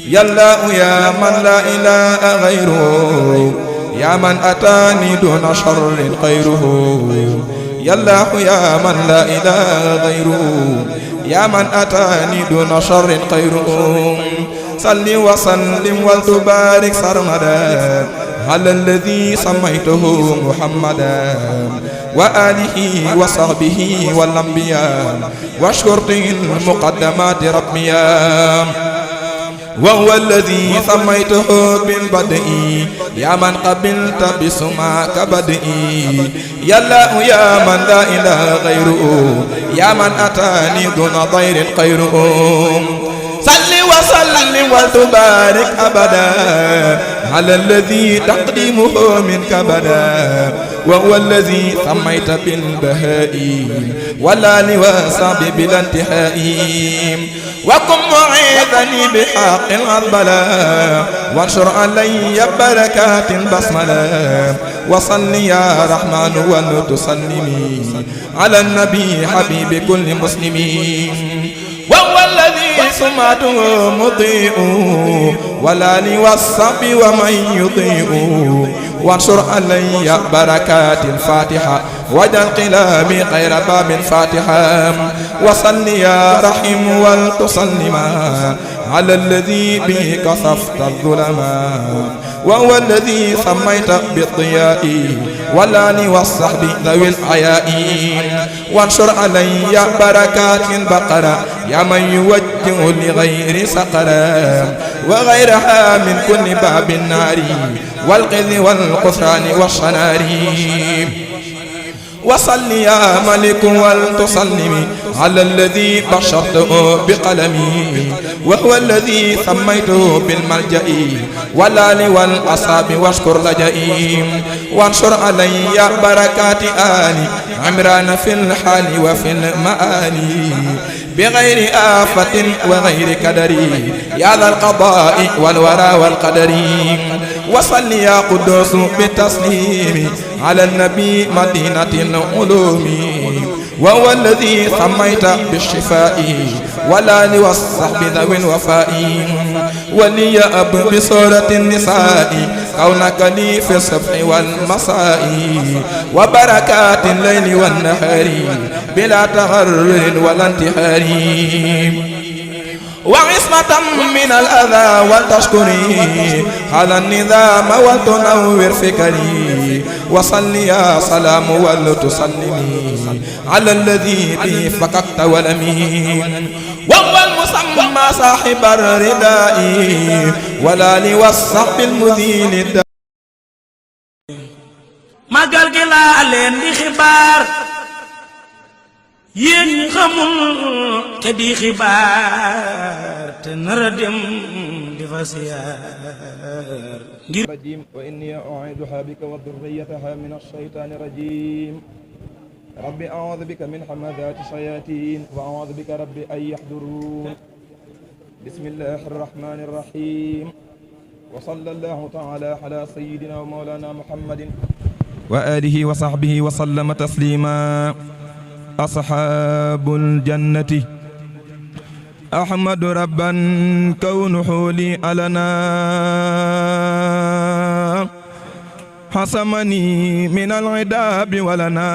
يا الله يا من لا إله غيره يا من أتاني دون شر غيره يا الله يا من لا إله غيره يا من أتاني دون شر غيره صل وسلم وتبارك سرمدا على الذي سميته محمدا وآله وصحبه والأنبياء واشكرته المقدمات ربيا وهو الذي سميته بالبدء يا من قبلت بسماك بدئي يا الله يا من لا إله غيره يا من أتاني دون ضير غيره صل وسلم وتبارك أبدا على الذي تقديمه منك بدا وهو الذي سميت بالبهاء والآل والصحب بلا انتهاء وكن معيذني بحق البلاء وانشر علي بركات البسملة وصل يا رحمن وتسلمي على النبي حبيب كل مسلمين وهو الذي سمعته مضيء والآل والصحب ومن يضيء وانشر علي بركات الفاتحة واجعل قلامي غير باب فاتحة وصل يا رحيم وتسلما على الذي به كشفت الظلمات وهو الذي سميت بالضياء والآل والصحب ذوي الحياء وانشر علي بركات البقرة يا من يوجه لغير سقرا وغيرها من كل باب النار والقذ والقفران والشنار وصل يا ملك ولتسلمي على الذي بشرته بقلمي وهو الذي سميته بالملجأ والآل والأصحاب واشكر لجئي وانشر علي بركات آل عمران في الحال وفي المآل بغير آفة وغير كدر يا ذا القضاء والورى والقدر وصل يا قدوس بالتسليم على النبي مدينة العلوم وهو الذي سميت بالشفاء والآل والصحب ذوي الوفاء ولي أب بصورة النساء كونك لي في الصبح والمساء وبركات الليل والنهار بلا تغرر ولا انتحار وعصمة من الأذى والتشكري على النظام وتنور فكري وصل يا سلام ولتسلمي على الذي به فككت ولمين وهو المسمى صاحب الرداء والآل والصحب المذيل الداء ما قال لا لين دي خبار yéen ñi xamul te di xibaar te nara dem di fa siyaar ngir rajim wa inni u'iiduha bika wa dhurriyyataha min ash-shaytaani rajim rabbi a'uudhu bika min hamazaati shayaatiin wa a'uudhu bika rabbi an yahduruun bismillahi rrahmaani rrahiim wa sallallahu ta'ala ala sayyidina wa mawlana muhammadin wa alihi wa sahbihi wa sallama taslima أصحاب الجنة أحمد ربا كونه لي ألنا حسمني من العذاب ولنا